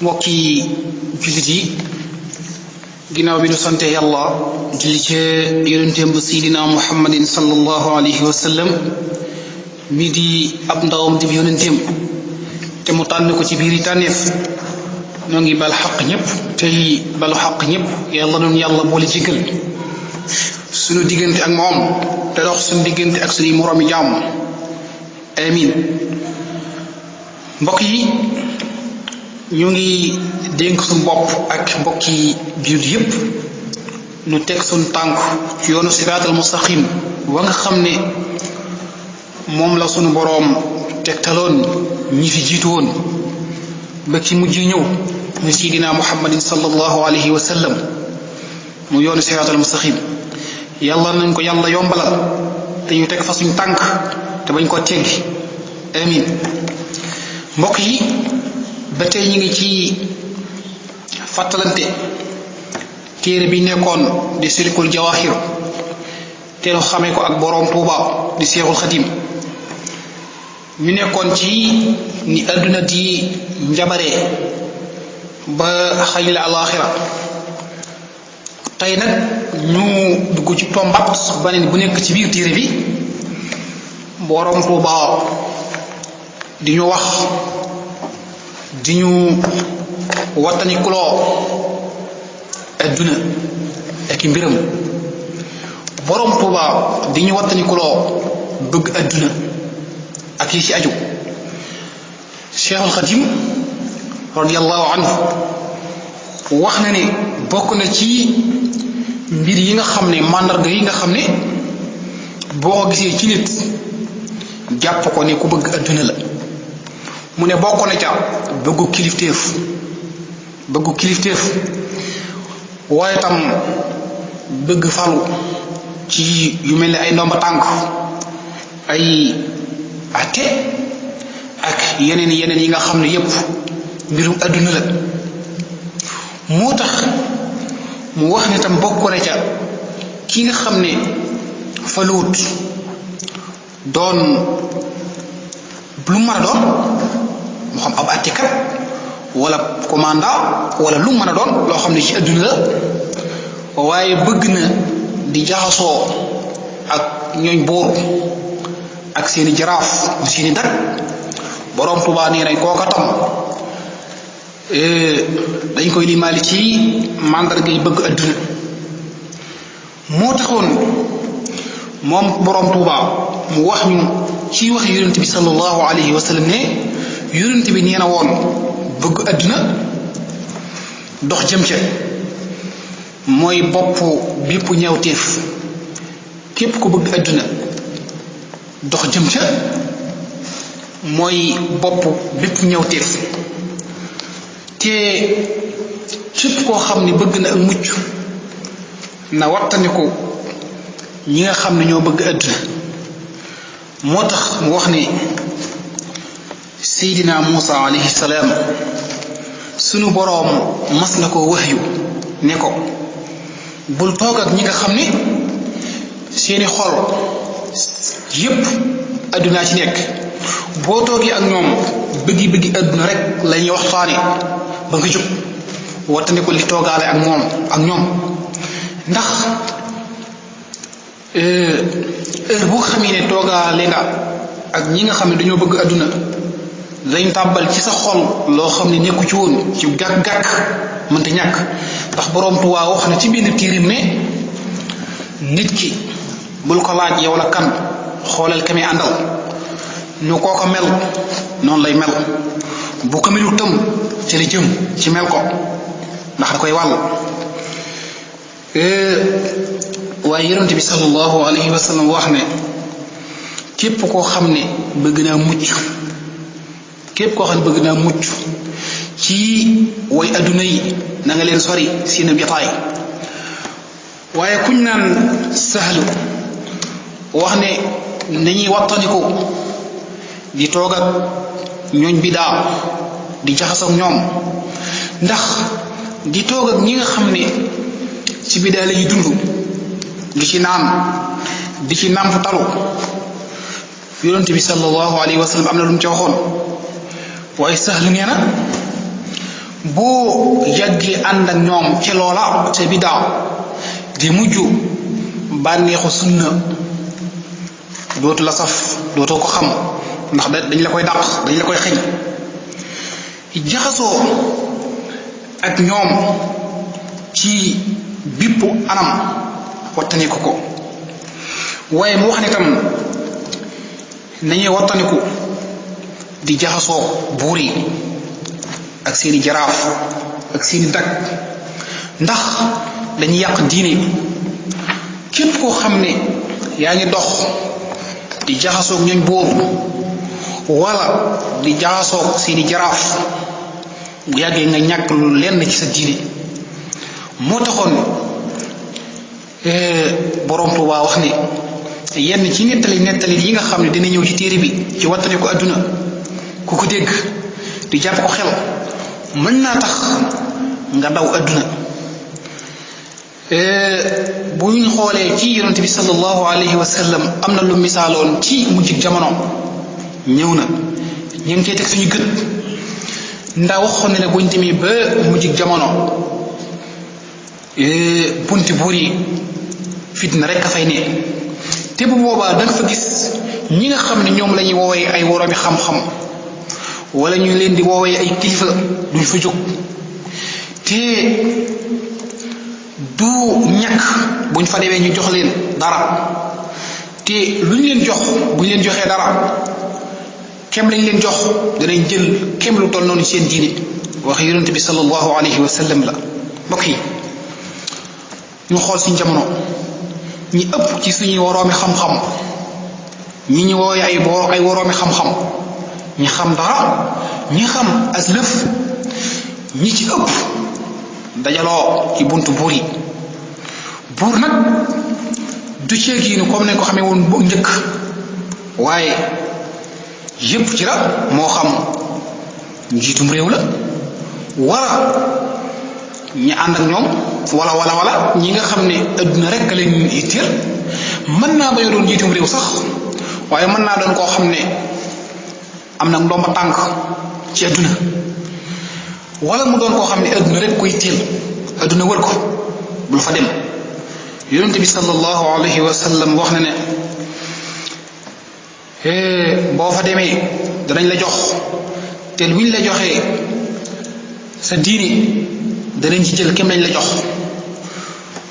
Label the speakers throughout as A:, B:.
A: mbokki jullit yi ginnaaw bi nu sante yàlla julli ci yonenteem bu seydina muhammadin sallallahu alayhi wa sallam mi di ab ndawam di yonenteem te mu tànn ko ci biiri tànneef ñoo ngi bal xaq ñëpp tey balu xaq ñëpp yàlla noonu yàlla boole jéggal suñu diggante ak moom te dox suñu diggante ak suñuy moroomi jàmm amin mbokk yi ñu ngi dénk suñu bopp ak mbokki jullit yépp nu teg suñu tànk ci yoonu siraatal mustaqim wa nga xam ne moom la suñu boroom tegtaloon ñi fi jiitu woon ba ki mujj ñëw mu seydina muhammadin sallallahu alayhi wa sallam mu yoonu siraatal mustaqim yàlla nañ ko yàlla yombalal te ñu teg fa suñu tànk te bañ ko teggi amin mbokk yi ba tey ñu ngi ci fàttalante téere bi nekkoon di silkul jawahir te nu xamee ko ak boroom Tuuba di Seexul Xadim ñu nekkoon ci ni àdduna di njabaree ba xañ la alaaxira tey nag ñu dugg ci tombat baneen bu nekk ci biir téere bi boroom Tuuba di ñu wax di ñu wattanikuloo adduna ak i mbiram boroom Tuuba di ñu wattanikuloo bëgg adduna ak yi ci aju Cheikhul Xadim radiyallahu anhu wax na ne bokk na ci mbir yi nga xam ne màndarga yi nga xam ne boo ko gisee ci nit jàpp ko ne ku bëgg adduna la mu ne bokk na ca bëggu kilifteef waaye tam bëgg falu ci yu mel ni ay ndomba tànk ay ate ak yeneen yi nga xam ne yépp mbirum adduna la moo tax mu wax ne tam bokk na ca ki nga xam ne faluwut doon lu mën a doon moo xam ab attekat wala commandant wala lu mën a doon loo xam ne ci adduna la waaye bëgg na di jaxasoo ak ñooñ buur ak seeni jaraaf seeni dag boroom Tuubaa nee nañ kooka tam dañ koy limaali ci màndarga yi bëgg adduna moo taxoon moom boroom Tuubaa mu wax ñu ci wax yonent bi sallallahu alayhi wa sallam ne yonent bi nee na woon bëgg adduna dox jëm ca mooy bopp bépp ñawteef képp ku bëgg adduna dox jëm ca mooy bopp bépp ñawteef te képp koo xam ne bëgg na ak mucc na wattandiku ñi nga xam ne ñoo bëgg adduna moo tax mu wax ne seydina Muusa alayhi salaam sunu boroom mas na ko waxyu ne ko bul toog ak ñi nga xam ne seeni xol yépp addunaa ci nekk boo toogee ak ñoom bëggi adduna rek la ñuy waxtaane ba nga jóg wattane ko li toogaale ak ñoom ndax heure boo xamee ne toogaale nga ak ñi nga xam ne dañoo bëgg adduna lañ tàbbal ci sa xol loo xam ne nekku ci woon ci gàkk-gàkk mënta ñàkk ndax boroom Tuubaa wax na ci benn tiirim ne nit ki bul ko laaj yow la kan xoolal ka muy àndal nu koo ko mel noonu lay mel bu ko melu tëm ci la jëm ci mel ko ndax da koy wàll waaye yonent bi sallallahu alayhi wa sallam wax ne képp koo xam ne bëgg naa mucc ci way adduna yi na nga leen sori seen jotaay waaye kuñ naan Sahlu wax ne nañuy wattandiku di toog ak ñooñ bidaa di jaxasoo ak ñoom ndax di toog ak ñi nga xam ne ci bidaa lañuy dund di ci naan di ci nàmp talu yonent bi sallallahu alayhi wa sallam am na lu mu ca waxoon waaye Sahlu nee na boo yàggee ànd ak ñoom ci loola te bidaa di mujj bànneexu sunna dootu la saf dootoo ko xam ndax dañ la koy dàq dañ la koy xeñ jaxasoo ak ñoom ci bipp anam wattaniku ko waaye mu wax ne tam nañuy wattaniku di jaxasoo buur yi ak seeni jaraaf ak seeni dag ndax dañuy yàq diine képp koo xam ne yaa ngi dox di jaxasoog ñooñ buur wala di jaxasoog seeni jaraaf bu yàggee nga ñàkk lu lenn ci sa diine moo taxoon borom Tuubaa wax ne yenn ci nettali yi nga xam ne dina ñëw ci téere bi ci wattane ko adduna ku ko dégg di jàpp ko xel mën naa tax nga daw adduna bu ñu xoolee ci yonent bi sallallahu alayhi wa sallam am na lu misaaloon ci mujjig jamono ñëw na ñu ngi cee teg suñu gët ndax waxoon na ne buñ demee ba mujjig jamono bunti buur yi fitna rek a fay ne te bu boobaa da nga fa gis ñi nga xam ne ñoom la ñuy woowee ay woroomi xam-xam wala ñu leen di woowee ay kilifa duñ fa jóg te du ñàkk buñ fa demee ñu jox leen dara te luñ leen jox buñ leen joxee dara kem lañ leen jox danañ jël kem lu toll noonu seen diine wax yonent bi sallallahu alayhi wa sallam la mbokk yi ñu xool suñ jamono ñi ëpp ci suñuy woroomi xam-xam ñi ñu wooye ay woroomi xam-xam ñi xam dara ñi xam aslëf ñi ci ëpp dajaloo ci buntu buur yi buur nag du ceegiinu comme nañ ko xamee woon bu njëkk waaye yépp ci la moo xam njiitum réew la wala ñi ànd ak ñoom wala ñi nga xam ne adduna rek a leen itteel mën naa bañ a doon njiitum réew sax waaye mën naa doon koo xam ne am na ndomba tànk ci adduna wala mu doon koo xam ne adduna rek koy itteel adduna wër ko bul fa dem yonente bi sallallahu alayhi wa sallam wax na ne boo fa demee danañ la jox te luñ la joxee sa diine danañ ci jël kem lañ la jox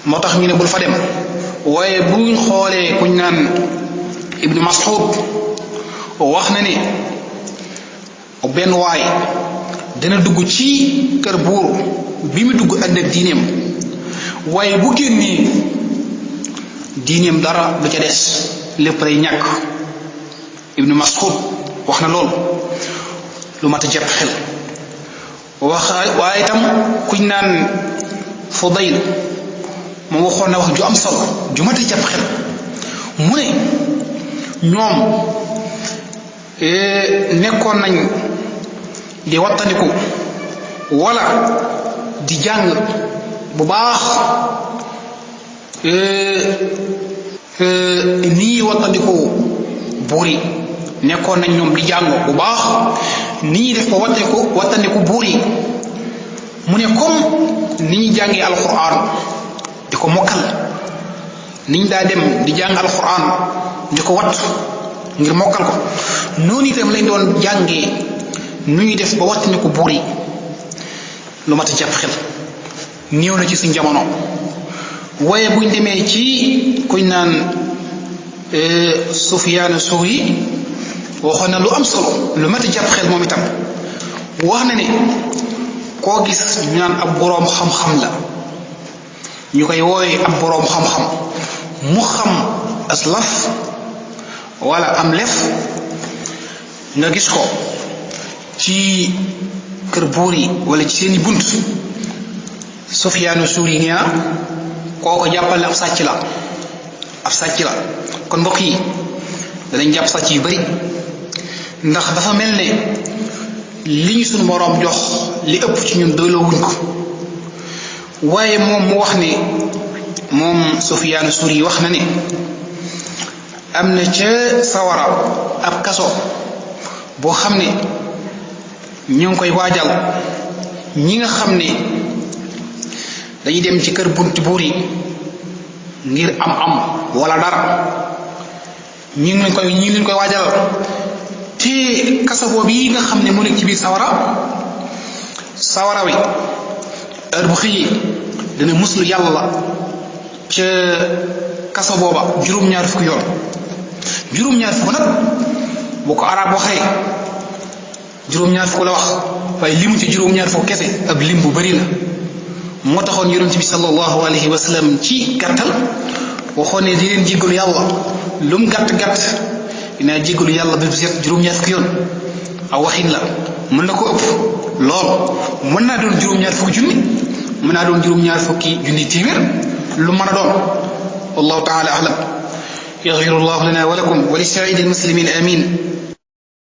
A: moo tax ñu ne bul fa dem waaye buñ xoolee kuñ naan ibnu Mas'ud wax na ne benn waay dana dugg ci kër buur bi mu dugg ànd ak diineem waaye bu génnee diineem dara du ca des lépp lay ñàkk ibnu Mas'ud wax na lool lu mat a jàpp xel waaye itam kuñ naan Fudayl moom waxoon na wax ju am solo ju mat a jàpp xel mu ne ñoom nekkoon nañ di wattandiku wala di jàng bu baax nii wattandiku buur yi nekkoon nañ ñoom di jàng bu baax ni ñuy def ba wattandiku buur yi mu ne comme ni ñuy jàngee alquran di ko mokkal niñ daa dem di jàng alquran di ko watt ngir mokkal ko noonu itam lañ doon jàngee nu ñuy def ba wattandiku buur yi lu mat a jàpp xel néew na ci suñ jamono waaye buñ demee ci kuñ naan Sufyaan Sawri waxoon na lu am solo lu mat a jàpp xel moom itam wax na ne koo gis ñu naan ab boroom xam-xam la ñu koy wooye ab boroom xam-xam mu xam aslaf wala am lef nga gis ko ci kër buur yi wala ci seeni bunt Sufyaan Sawri nee na kooko jàppal ne ab sàcc la kon mbokk yi danañ jàpp sàcc yu bari ndax dafa mel ne li ñu suñu boroom jox li ëpp ci ñun doyloo wuñ ko waaye moom mu wax ne moom Sufyaan Sawri wax na ne am na ca sawara ab kaso boo xam ne ñu ngi koy waajal ñi nga xam ne dañuy dem ci kër bunti buur yi ngir am wala dara ñi ngi leen koy waajal te kaso boobu yi nga xam ne moo nekk ci biir sawara wi heure bu xëyee dana muslu yàlla ca kaso booba juróom-ñaar fukki yoon juróom-ñaar fukk nag bu ko arab waxee juróom-ñaar fukk la wax waaye limu ci juróom-ñaar fukk kese ab lim bu bari la moo taxoon yonent bi sallallahu alayhi wa sallam ci gàttal waxoon ne di leen jéggalu yàlla lu mu gàtt dinaa jéggalu yàlla ba bu set juróom-ñaar fukki yoon aw waxin la mën na ko ëpp lool mën naa doon juróom-ñaar fukki junni mën naa doon juróom-ñaar fukki junni téeméer lu mën a doon wallahu taala ahlam yaghfiru llahu lana wa lakum wa li saa'iril muslimin amin